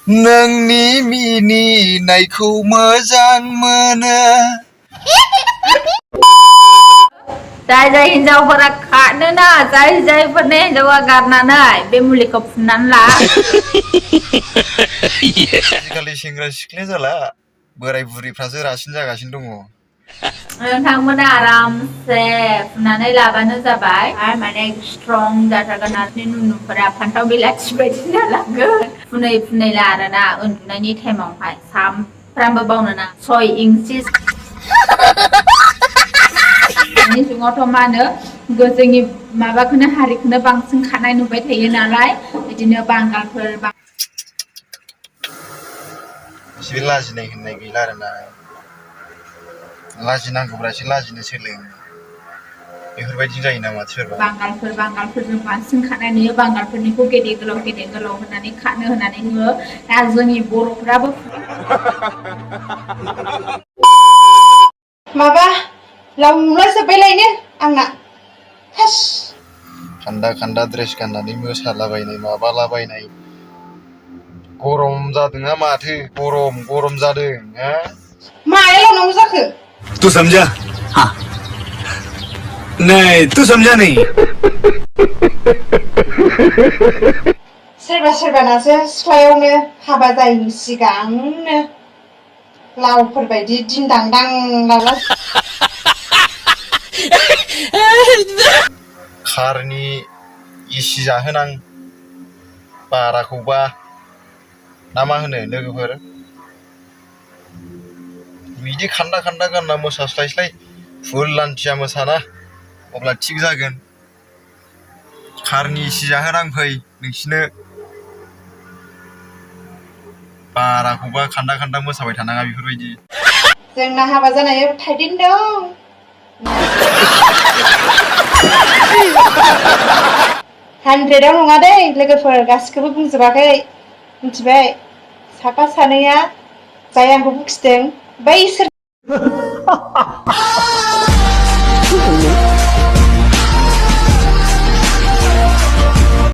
नोंनि मिनिनायखौ मोजां मोनो जाय जाय हिन्जावफोरा खानो ना जाय जायफोरनि हिन्जावा गारनानै बे मुलिखौ फुननानै ला आजिखालि सेंग्रा सिख्लाया जाला बोराय बुरैफ्रासो रासिन जागासिनो दङ नोंथांमोना आरामसे फुननानै लाबानो जाबाय माने स्ट्रं जाथारगोन आरो नुनुफोरा फान्थाव बिलाथि बायदि जालांगोन फुनै फुनै ला आरोना उन्दुनायनि टाइमावहाय सामफ्रामबो बावनो ना 6 इंचि दानि जुगावथ' मा होनो जोंनि माबाखौनो हारिखौनो बांसिन खानाय नुबाय थायो नालाय बिदिनो बांगालफोर एसे लाजिनाय होननाय गैला आरोना लाजिनांगौब्ला एसे लाजिनो सोलों बेफोरबायदि जायो नामा सोरबा बांगालफोरजों बांसिन खानाय नुयो बांगालफोरनिखौ गेदेर गोलाव होनानै खानो होनानै नुयो दा जोंनि बर'फ्राबो माबा लावलाजोब्बायलायनो आंना हास खान्दा ड्रेस गाननानै मोसालाबायनाय माबालाबायनाय गरम जादोंना माथो गरम जादों हा माया लावनांगौ जाखो तू समझा हाँ नहीं तू समझा नहीं सोरबानासो सिख्लायावनो हाबा जायैनि सिगांनो लावफोरबायदि दिनदांदां लावला कारनि एसि जाहोनां बाराखौबा ना मा होनो लोगोफोर बिदि खान्दा गानना मोसास्लायस्लाय फुल लान्थिया मोसाना अब्ला थिग जागोन कारनि एसि जाहोनां फै नोंसिनो बाराखौबा खान्दा मोसाबाय थानाङा बेफोरबायदि जोंना हाबा जानायाव थाइदिन दं 100आव नङा दै लोगोफोर गासिखौबो बुंजोबाखै मिथिबाय साफा सानैया जाय आंखौ बुखिदों बैसोर